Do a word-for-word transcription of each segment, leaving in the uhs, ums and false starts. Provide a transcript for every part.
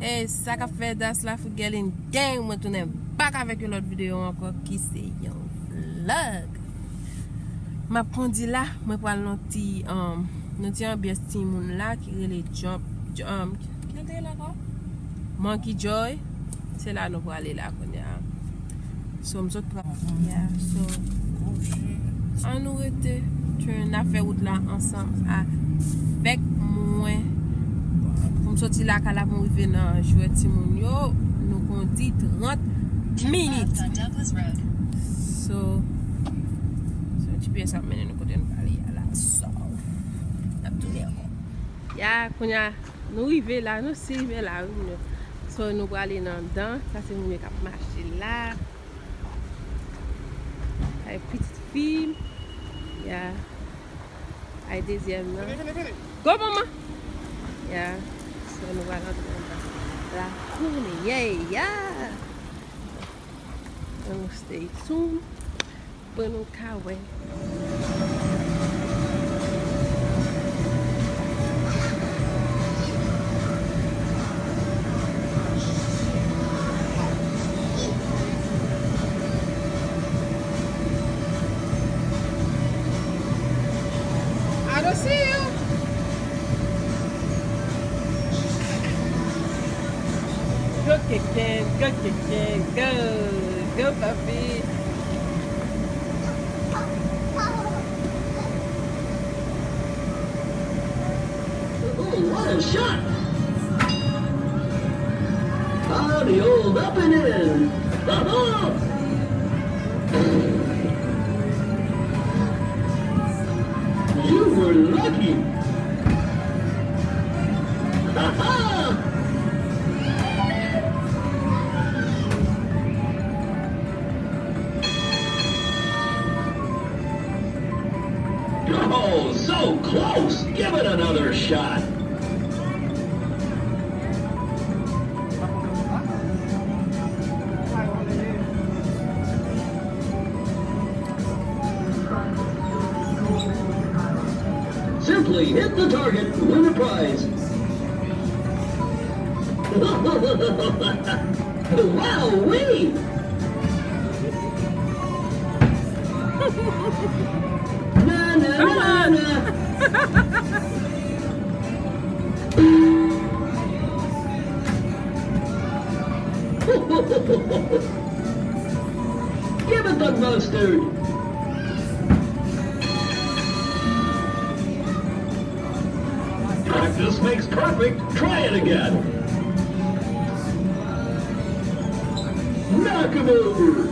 E sa k ap fèt, that's Lafrikèlin Gang. Mwen tounen back avèk yon lòt videyo ankò ki se yon vlog. M ap kondi la, mwen pral nan ti, um, nan ti anbyans timoun la ki rele Jump, um, ki nan te rele ankò? Monkey Joy. Se la nou prale la kounye a. So, m sot pran. Yeah, so, an nou rete, n ap fè wout la ansanm avèk mwen. Pou m soti lakay la, pou m rive nan jwèt timoun yo, nou kondi trant minit. So, so G P S ap mennen nou kote n prale a la. So, n ap tounen ankò. Ya, kounye a, nou rive la, nou si rive la, wi, moun yo. So, nou prale nan dan, sa se moun yo k ap mache la. Ay, pitit fi m. Ya. Ay, dezyèm nan. Go, manman! Ya. So, nou pral antre anndan. Lakou nou ye, ya! Ann nou stay tuned pou nou ka wè. I don't see you. Go, Keke, go, Keke, go. Go, papi. Oh, what a shot! How the old up and in! You were lucky! Oh, so close! Give it another shot! Simply hit the target, win a prize. Wow-wee! Na, na, na, na, na. Give it the mustard. Practice makes perfect. Try it again. Knock him over.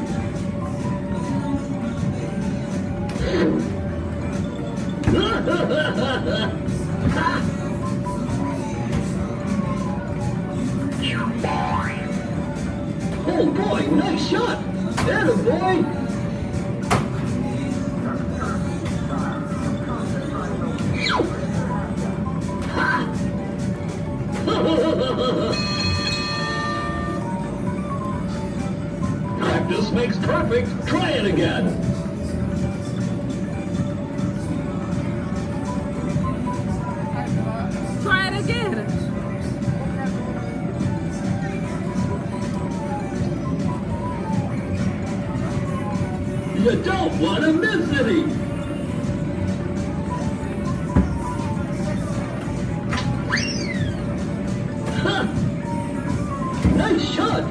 Oh boy, nice shot. Atta boy. Ha! Practice makes perfect. Try it again. Try it again. You don't want to miss any. Ha! Nice shot!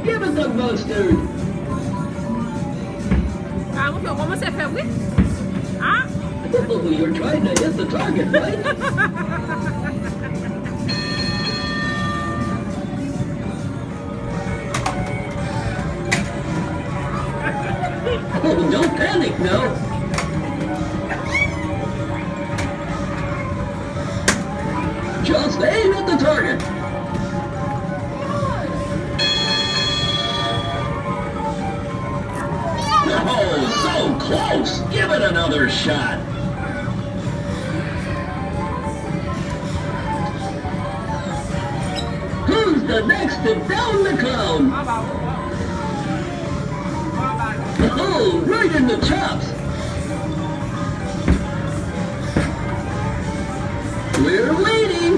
Give it the mustard! Ah, mwen fè kòmanse fè wi. Ah! Oh, you're trying to hit the target, right? Oh, don't panic now. Just aim at the target. Oh, so close. Give it another shot. Who's the next to down the clown? Oh, right in the chops. We're waiting.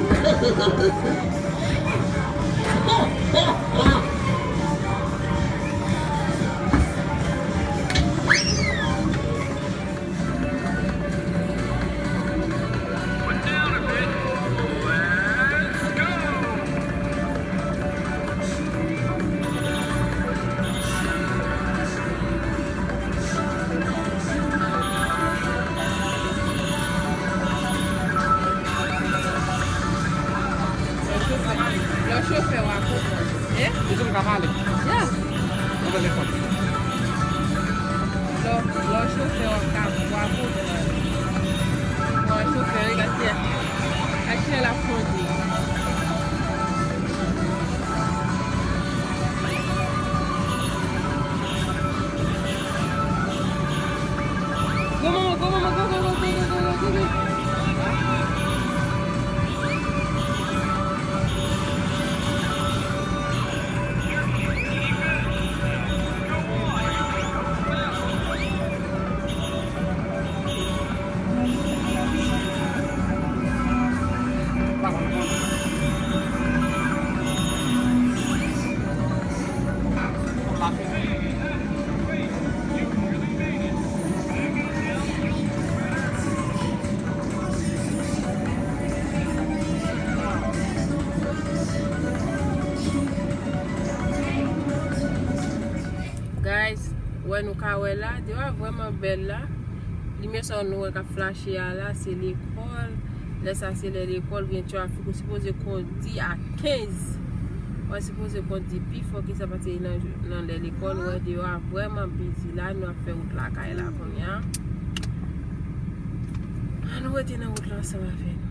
Lè w chofè, w a konprann. Eh? Ou jwenn ka pale? Yeah. Nan telefòn. Lè w, lè w chofè, w ap ka, w a konprann. Mwen chofè, wi, gade. Gade kijan l ap kondi. Go, mama, go, mama, go, go, go. Guys, wè nou ka wè la, dewa vrèman bèl la. Limyè sa nou wè k ap flache a la, se lekòl. Lè sa se lè lekòl gen trafik, ou sipoze kondi a kenz. Ou sipoze kondi pi fò ke sa paske nan, nan lè lekòl, ou wè dewa vrèman bizi la, nou ap fè wout lakay la kounye a. Ann rete nan wout la ansanm avè nou.